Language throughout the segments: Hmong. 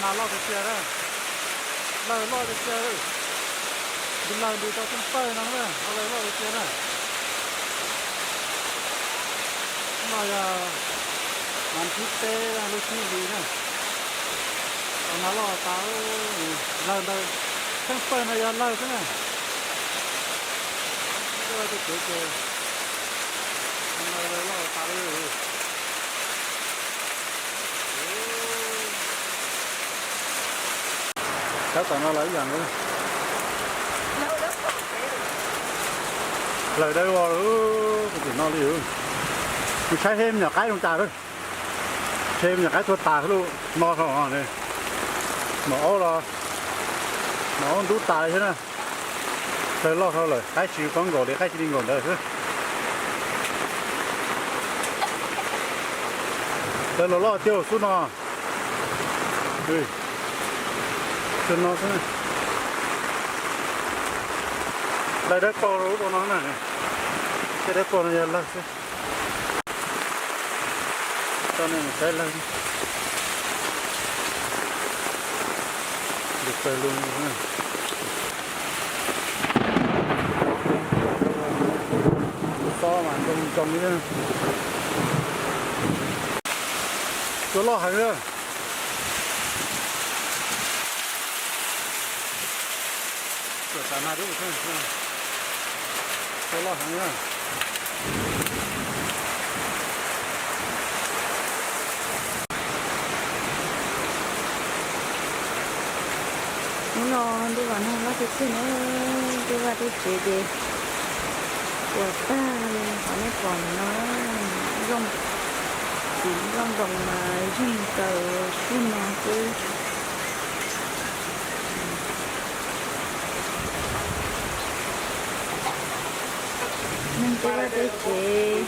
Loj tiag tiag na, lawg loj tiag tiag. Ntws lawg ntws tau thoob pawg no na, lawg loj tiag tiag na. No yog nas thib peb lub thib hlis na. Nas loj tas, lawg ntawd, thoob pawg no yog lawg xwb na. Tej kev ces lawg loj tas li. Sab tom no los ib yam, lawg dawb vog lawm, kuv tim no li. Kuv saib seb me nyuam qaib zoo cas lawm. Seb me nyuam qaib tuag tas lawm no, no, maum aub los, maum aub ntub tas li thiab na. Lawg loj dhau lawm, qaib tsis paub nkaus li, qaib cia li nkaum ntawd xwb. Lawg los loj tiag xwb no. Xwb no xwb. Lawg dawb paug lub no na. Tej dawb paug no yog lawg xwb. Tau nej mus saib lawg. Lwg pawg lug. Xob mas ntoo ntoo li. Cua loj heev li. Cua loj heev li. Hnub no ntuj vas nag loj tiag tiag na, tej vaj tej tsev ces puas tag li qhov nej pom ntawm no. Zoo, txiv nplooj ntoos mas zeeg taws tsuag no xwb. Neeg tej vaj tej tsev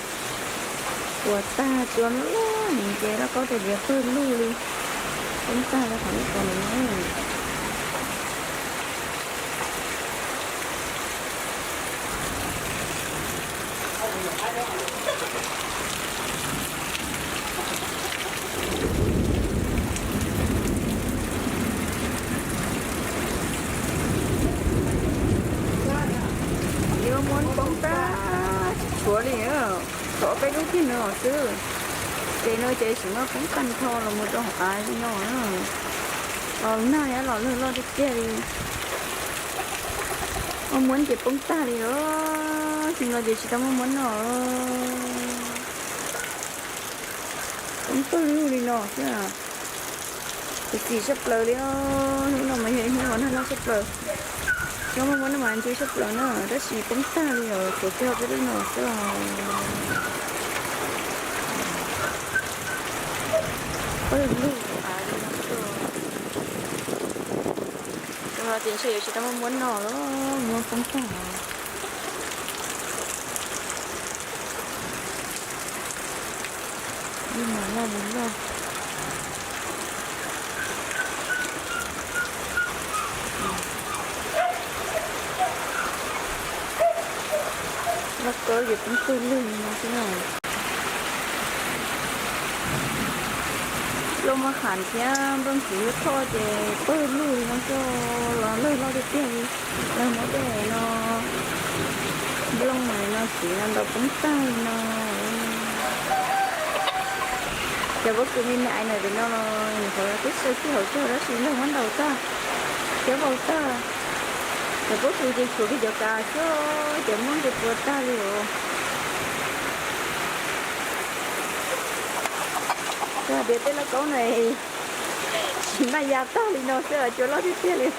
puas tag, cua loj loj heev ces lauj kaub tais diav pawg lug li, poob tag li qhov nej pom ntawm no. Yuav muab poob tag tsis tshuav li, tshuav peb lub kiag no xwb. Ces no ces tsis muab poob tag nrho los mus rau hauv av li no. Los nag los lawg loj tiag tiag li. Muab muab ces poob tag li os, xyoo no ces tsis tau muab muab noj. Poob pawg lug li no xwb. Kuv txim tshaj plaws li os, hnub no mas yog ib hnub uas nag loj tshaj plaws. Cov muab muab no mas ntxim tshaj plaws na, tab sis poob tag li os, tshuav kiag peb lub no xwb os. Pawg lug av li no xwb. Rau no ces ntshe yuav tsis tau muab muab noj lawm, muab poob tag os. Lub no loj li loj. Loj kawg ces poob pawg lug li no xwb na. Lub maj qham thiab nplooj txiv lub thoj ces pawg lug li no xwb, los lawg loj tiag tiag li. Lawg muab tej no, nplooj no txiv no ntaus poob tag li no. Cov pob kws me me ais ntawm no los nyuam qhuav twb saw txij hauv tag tab sis lawg muab ntaus tag thiab vau tag. Cov pob kws ces tshuav kiag cov kav xwb, cov nplooj ces puas tag li os. Yog tias tej lauj kaub no tsis npaj ya tag li no xwb, cua loj tiag tiag li.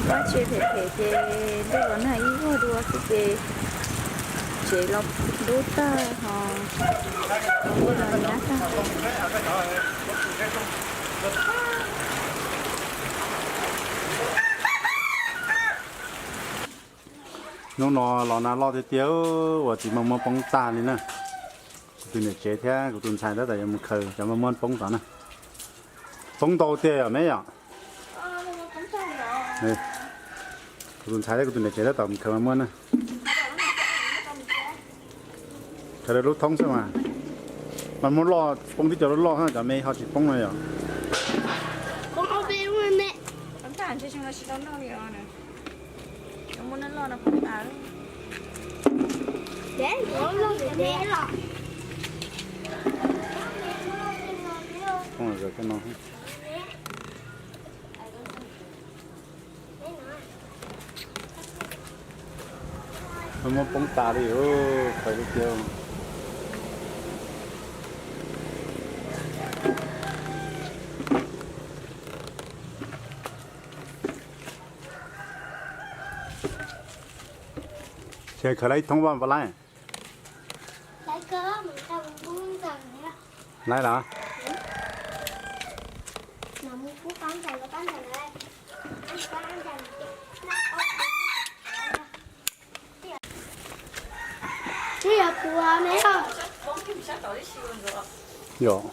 Vaj tse phem phem ces ntuj los nag ib vuag dua xwb ces tsev los ntub tag ho, ntuj los nyab tag. Hnub no los nag loj tiag tiag, ua txiv muab muab poob tag li na. Kuv tus niam tsev thiab kuv tus ntxhais tab tom yuav mus khaws cov muab muab poob tod na. Poob ntau tiag yom me yom. Tus ntxhais thiab kuv tus niam tsev tab tom mus khaws mas muab na. Khaws lawv lub thoob xwb mas. Mas muab loj poob tib co loj loj, cov me ho tsis poob no yom. Muab poob tas li, khaws li tiag. Ces khaws lawv ib thoob vaj npa laib. Lawv los? Yog.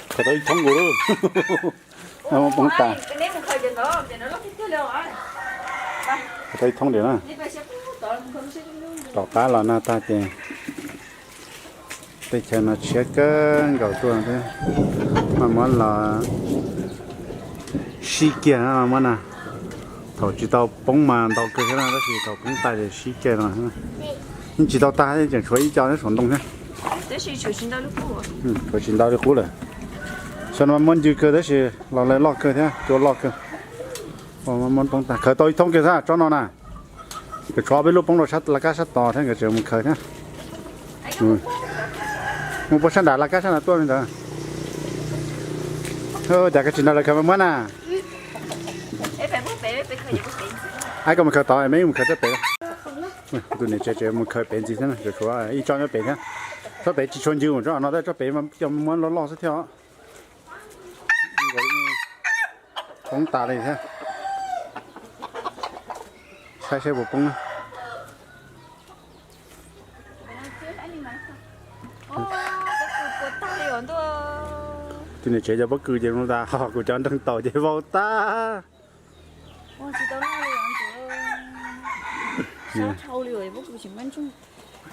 Khaws tau ib thoob nkaus lawm. Poob tas. Khaws tau ib thoob diam na. Tom qab los no tag ces teb chaws no tshiab kawg nkaus tuaj thiab. Mas muab los sib kiag no muab na. Thaum tsis tau poob mas ntau kawg thiab no, tab sis thaum poob tas ces sib kiag no. Yeej tsis tau tag, tseem tshuav ib co nyob saum ntoo thiab. Tshuav tsis ntau li qub lawm. Sab no muab ncw kawg tab sis los lawv loj kawg thiab, cua loj kawg. Muab poob tag, khaws tau ib thoob kiag xwb tsob no na. Khaws tshuav peb lub poob rau laj kab sab tod thiab, nkawd tseem mus khaws thiab. Mus puag sab nram laj kab sab nrad tuaj li ntawd. Cas koj tsis nrog lawv khaws mas muab na. Ab, koj mus khaws tod, meb mus khaws tsob pem. Tus niam tsev tseem mus khaws pem ntxiv thiab, tseem tshuav ib tsob nyob pem thiab. Tsob pem tsis tshua ncw, tsob no tab tsob pem coj muab loj loj xwb thiab. Poob tas li thiab. Saib seb puas poob na. Tus niam tsev cov pob kws ces zoo tas, ho kuv cov nreeg taus ces vau tag.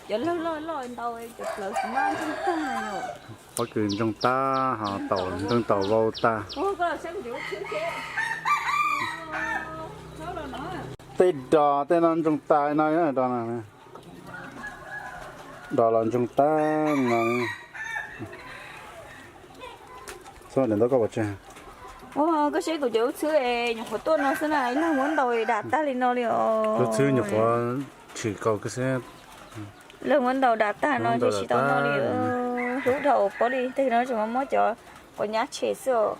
Cov lawg loj loj ntau, cov plawv tsis mab ntsoog tag. Pob kws ntsoog tag, ho taus nreeg taus vau tag. Tej dos tej no ntsoog tas no, dos los ntsoog tag no. Txhob daim ntaub koj pov tseg. Koj saib kuv cov lub txhwb es nyuam qhuav tuaj no xwb na, ib leeg muab ntaus dam tag li no li os. Lub txhwb nyuam qhuav tshwm kaus kawg xwb. Leeg muab ntaus dam tag no ces tsis tau noj li. Hlub dhau pob li, tej no tseem muab cov quav nyab tshem xwb os.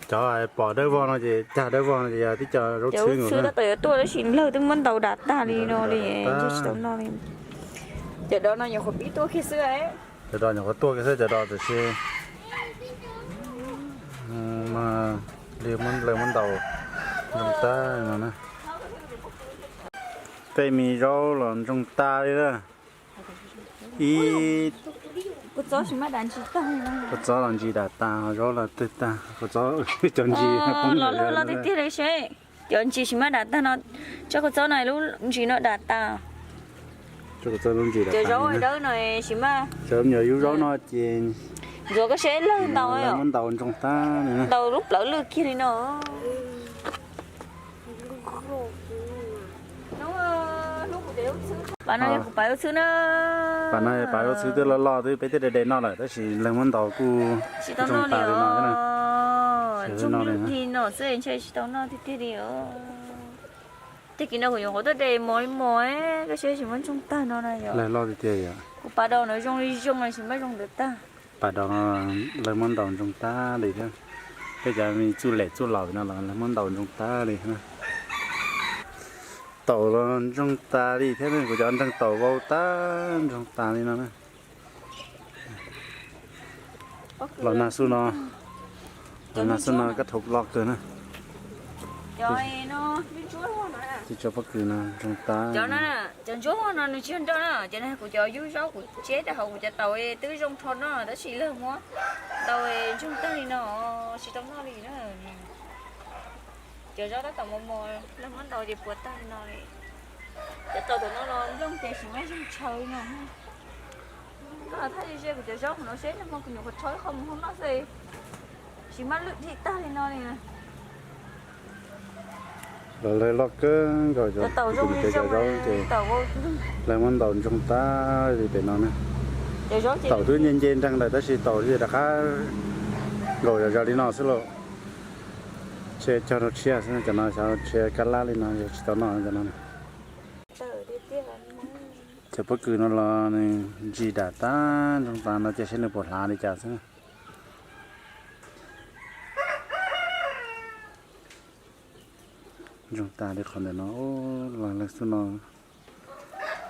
Cov pom dawb vog no ces cag dawb vog no ces yog tib co zaub txhwb tab tom yuav tuaj tab sis leeg twb muab ntaus dam tag li no li, tsis tau noj li. Cov dos no nyuam qhuav pib tuaj kiag xwb. Cov dos nyuam qhuav tuaj kiag xwb, cov dos tiam sis li leeg muab ntaus ntsoog tag no na. Tej me zaub los ntsoog tas li na. Ib, kua txob los ntsis dam tas, zaub los twg tag, kua txob cov ntsis poob lawm tiag tiag li seb. Cov ntsis tsis mab dam tag no, tsob kua txob no lub ntsis no dam tas. Cov zaub dawb no tsis mab. Cov me nyuam yub zaub no ces ntxuav koj seb leeg ntaus, muab ntaus ntsoog tag, ntaus lub plawv lwj kiag li no. Pas no yog kuv pas lub txhwb na. Pas no pas lub txhwb twb loj loj twb peb twb de de noj lawm tab sis leeg muab ntaus kuj tsis tau noj li os. Ntsoog lwj li no xwb ntshe tsis tau noj tiag tiag li os. Tag kis no kuv nyuam qhuav tuaj de mos li mos, koj saib tsis muab ntsoog tag no na yom. Kuv pas dos no zoo li zoo tsis muab zoo ntawd tag. Pas dos no leeg muab ntaus ntsoog tag li thiab. Peb cov me txuj lem txuj laus no los leeg muab ntaus ntsoog tag li thiab. Taus los ntsoog tas li thiab, kuv cov nreeg taus vau tag ntsoog tas li no na. Los nag xub no, los nag xub no kab thau loj kawg na. Tib tsob pob kws no ntsoog tas. Cov ntsuab no nws tsis yog nroj na, cov no kuv cov yub zaub kuv tseb rau hauv kuv cov taus twb zoo rho no tab sis leeg muab ntaus ntsoog tag li no, tsis tau noj li na. Cov zaub tab tom mos mos, leej muab ntaus ces puas tag li no li. Cov tau tom no los nplooj ces tsis muaj zeeg tshaw no. Koj los thaij ze ze kuv cov zaub hauv no seb, nag hmo kuv nyuam qhuav rho ib qho mus hauv no xwb, tsis muaj lwj dhij tag li no li. Los lawv loj kawg nkaus cov, kuv cov zaub ces lawv muab ntaus ntsoog tag li pem no na. Taum twb nce nce nreeg lawm tab sis taum rov qab nkaus zom zaws li no xwb lauj. Tshe cog rau tshiab xwb, cov no xyov tshe kab lab li no yog tsis tau noj cov no. Cov pob kws no los nws ntsis dam tag ntsoog tas no ces seb nws puas hlav li cas xwb. Ntsoog tas li qhov ntawm no, los leej xub no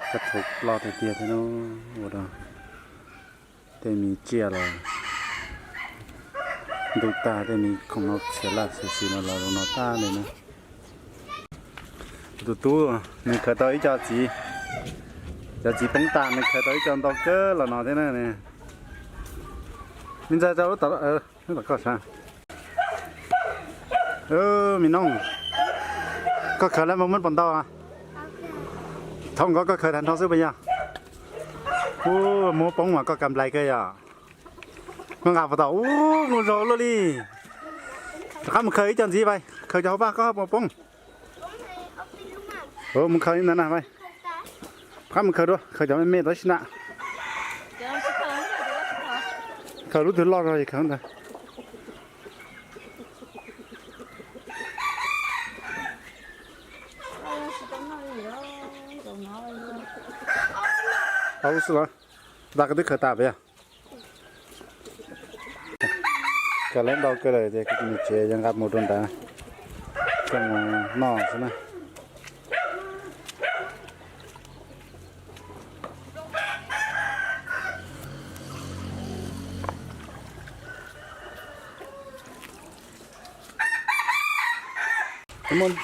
koj thaum loj tiag tiag thiab no, ua rau tej me tsiaj los ntub tag, tej me khoom no txhiam laj txhiam xis no los zoo no tag li na. Tus tub nws khaws tau ib co txiv, cov txiv poob tas nws khaws tau ib co ntau kawg los no thiab na. Me ntxawg rau lub tom, lub tom koj sav. Me nooj, koj khaws lawm mas muab pom ntau. Thaum nkaus koj khaws tag nrho xwb puas yog? Ub, muab poob mas koj kam nplais kawg yom. Koj nqa puas tau? Ub, zoo luaj li. Rov qab mus khaws ib co ntxiv, pais khaws cov hauv paj koj puas poob. Mus khaws li ntawd na, pais. Rov qab mus khaws dua, khaws cov me me tau ib sij na. Khaws lub twg loj zog es khaws ntawd. Au xwb los, tab koj twb khaws tas puas yog? Khaws lawm ntau kawg lawm ces kuv tus niam tsev yuav nqa mus rau nrad coj mus noj xwb na.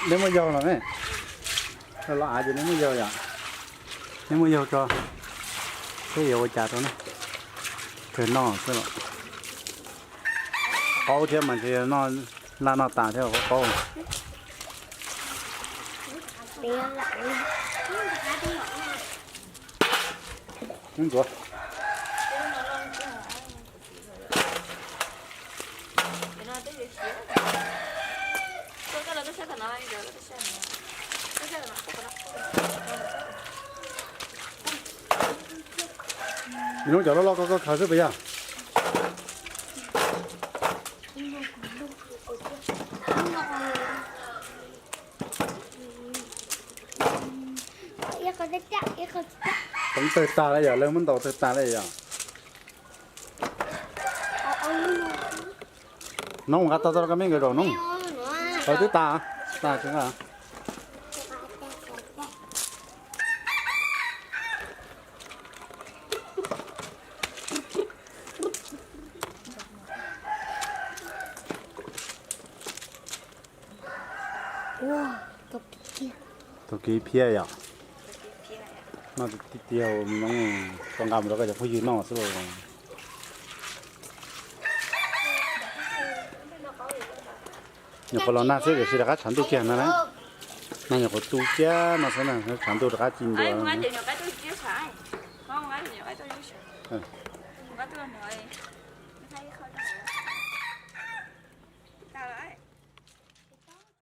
Neb muaj yaug los ne? Los av ces neb muaj yaug yom? Neb muaj yaug tso, seb yuav ua cas rau ne. Kawg noj xwb los. Qaub thiab mas ntshe noj laj noj tas thiab qaub qaub. Ntxuav. Nws cov loj loj koj khaws xwb puas yog? Poob tawg tag lawm yom, leej muab ntaus tawg tag lawm yom. Noob nqa tau tau koj me nkawd zaum noob. Twb tas, tas tsev nqa. Tau kiv phiab yom. Noj tiag tiag, koj nqa mus rau koj cov phooj ywg noj xwb los. Nyuam qhuav los nag xwb tiam sis rov qab tshav ntuj kiag no na. Nag nyuam qhuav tu kiag no xwb na, tshav ntuj rov qab ci ntua.